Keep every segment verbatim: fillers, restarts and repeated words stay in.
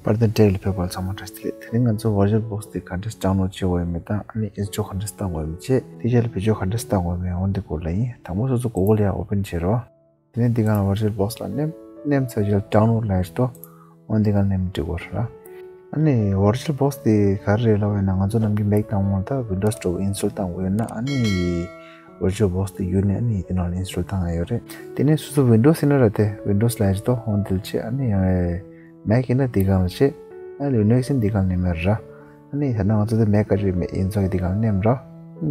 པར་དེ་འདྲ་ལ་ཕེབས་པར་ཚང་མ་བཀྲ་ཤིས་བདེ་ལེགས། དེ་རིང་ང་ཚོ་VirtualBox་དེ་ག་འདྲས་download་བྱེད་དགོས་ཡོད་མེད་དང་ཨ་ནི་install་ག་འདྲས་བཏང་དགོས་ཡོད་མེད་བཅས་དེ་རྗེས་ལ་བེད་སྤྱོད་ག་འདྲས་བཏང་དགོས་ཡོད་མེད་འོ་འདི་སྐོར་ལ་ཡིན། དང་པོ་སོ་སོ་Google་ཡར་open་བྱེད་རོགས། དེ་ནས་འདི་ག་ལ་VirtualBox་ལ་མནན། མནན་ཚར་རྗེས་download་ལབ་ཡོད་དོ། འོ་འདི་ག་མནན་འགྲིག་གོ་ར། ཨ་ནི་VirtualBox་དེ་ག་རེ་རེད་ལབ་ཡིན་ན་ང་ཚོ་ནམ་རྒྱུན་Mac་དང་མོ་ད་Windows་འདྲ་བོ་install་བཏང་དགོས་ཡོད་ན་ཨ་ནི་VirtualBox་དེ་གཡུག་ནས་ཨ་ནི་དེ་ནང་ལ་install་བཏང་ཡ་ཡོད་རེད། དེ་ནས་སོ་སོ་Windows་ཡིན་ན་ར་དེ་Windows་ལབ་ཡོད་དོ། འོ་འདི་ལ་བྱེད། ཨ་ནི་Mac་ཡིན་ན་འདི་ག་ལ་བྱེད། ཨ་ནི་Linux་ཡིན་འདི་ག་ལ་མནན་ཡ་ར། ཨ་ནི་ད་ནང་ང་ཚོ་དེ་Mac་ག་ཅིག་མེད་ཡིན་ཙང་འདི་ག་ལ་མནན་ར།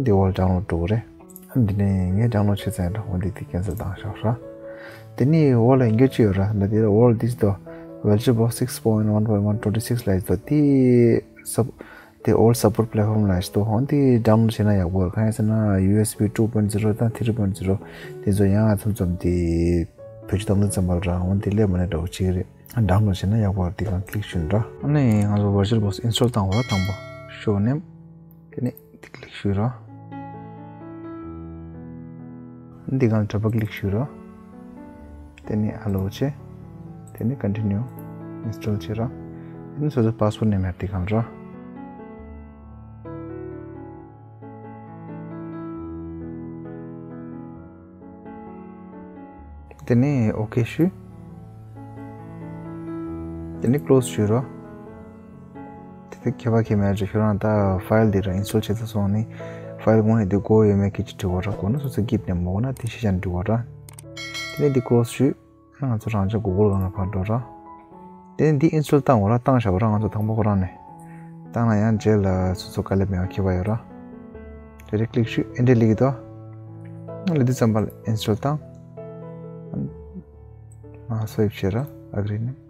འདི་འོག་ལ་download་འགྲོ་གི་རེད། ཨ་འདི་ནས་ངས་download་བྱས་ཚར་ཡིན་ར། འོ་འདི་དེ་cancel་བཏང་བཞག་ར། དེ་ནས་འོག་ལ་ཡིན་རྒྱུ་ཅི་ཡོད་ར། ད་འདི་འོག་ལ་འདི་ཅི་དོ། VirtualBox six point one point one twenty-six་ལབ་ཡོད་དོ། དེ་sub་དེ་all support platform་ལབ་ཡོད་དོ། འོ་འདི་download་བྱས་ན་ཡག་པོ་ར། གང་ཡིན་ཟེར་ན་USB two point zero་དང་three point zero་དེ་ཚོ་ཡང་ཚུམ་ཚུམ་དེ་བེད་སྤྱོད་བཏང་དུས་ཙམ་པ་ར་འོ་འདི་ལས་མ་ནས་འདྲ་བོ་བྱེད་ཀྱི་རེད། download་བྱས་ན་ཡག་པོ་ར། དེ་ག་click་ཞུ་ཡིན་ར། ཨ་ནི་ང་ཚོ་VirtualBox་install་བཏང་བ་ར། དང་པོ་ཤོ་ནེམ། དེ་ནས་འདི་click་ཞུ་ར། འདི་ག་ལ་དྲ་པ་click་ཞུ་ར། དེ་ནས་allow་བྱེད། དེ་ནས་continue install་བྱེད་ར། དེ་ནས་སོ་སོ་password་མནན་ཡ་འདི་ག་ལ་ར། དེ་ནས་OK་ཞུ། དེ་ནས་close་ཞུ་རོགས། དེ་དེ་ཁྱད་པར་གང་ཡང་མེད་རེད། ཁྱོད་རང་ད་file་འདི་ར་install་བྱེད་ཚར་སོང་ནི་file་དངོས་གནས་འདི་དགོས་ཡོད་མེད་སྐད་ཆ་དྲི་བ་ར། དགོས་ན་སོ་སོ་skip་ནས་མ་དགོས་ན་དེ་ཤེས་བྱ་འདྲི་བ་ར། དེ་ནས་འདི་close་ཞུ། ང་ཚོ་རང་ཅག་Google་སྒང་ལ་ཕར་འགྲོ་ར། དེ་ནས་འདི་install་བཏང་བ་ར། བཏང་བཞག་པ་ར། ང་ཚོ་དང་པོ་ཁོ་རང་ནས་བཏང་ན་ཡང་རྗེས་ལ་སོ་སོ་དཀའ་ལས་མེད་པ་ཁྱད་པར་ཡོད་ར། དེ་རེ་click་ཞུ། ཨེ་འདྲས་སླེབས་ཀྱི་འདུག་ཨ་ལེ་འདི་ཙམ་པ་ལ་install་བཏང་། ཨ་save་བྱེད་ར། agree་ནས།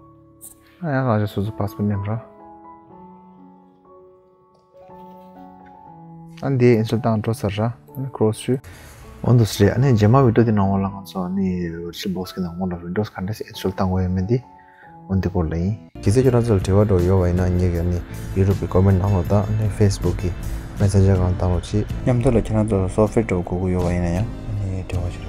ཨ་ཡང་རང་ཅག་སོ་སོ་password་མནན་ར། ཨ་འདི་install་བཏང་འགྲོ་ཚར་ར། ཨ་ནི་close་ཞུ། འོ་འདུག་སེ་རེད། ཨ་ནི་རྗེས་མ་video་འདི་ནང་ལ་ང་ཚོ་ཨ་ནི་VirtualBox་གི་ནང་ལ་Windows་ག་འདྲས་install་བཏང་དགོས་ཡོད་མེད་འདི་འོ་འདི་སྐོར་ལ་ཡིན། གལ་སྲིད་ཁྱོད་རང་ཚོ་ལ་དྲི་བ་འདྲ་བོ་ཡོད་པ་ཡིན་ན་ངེད་ཀྱི་ཨ་ནི་YouTube་གི་comment་ནང་ལ་དང་ཨ་ནི་Facebook་གི་Messenger་སྒང་བཏང་རོགས་གྱིས། མཉམ་དུ་ལ་ཁྱེད་རང་ཚོ་software་འདྲ་བོ་དགོས་ཀྱི་ཡོད་པ་ཡིན་ན་ཡང་ཨ་ནི་འབྲེལ་བ་བྱེད་རོགས།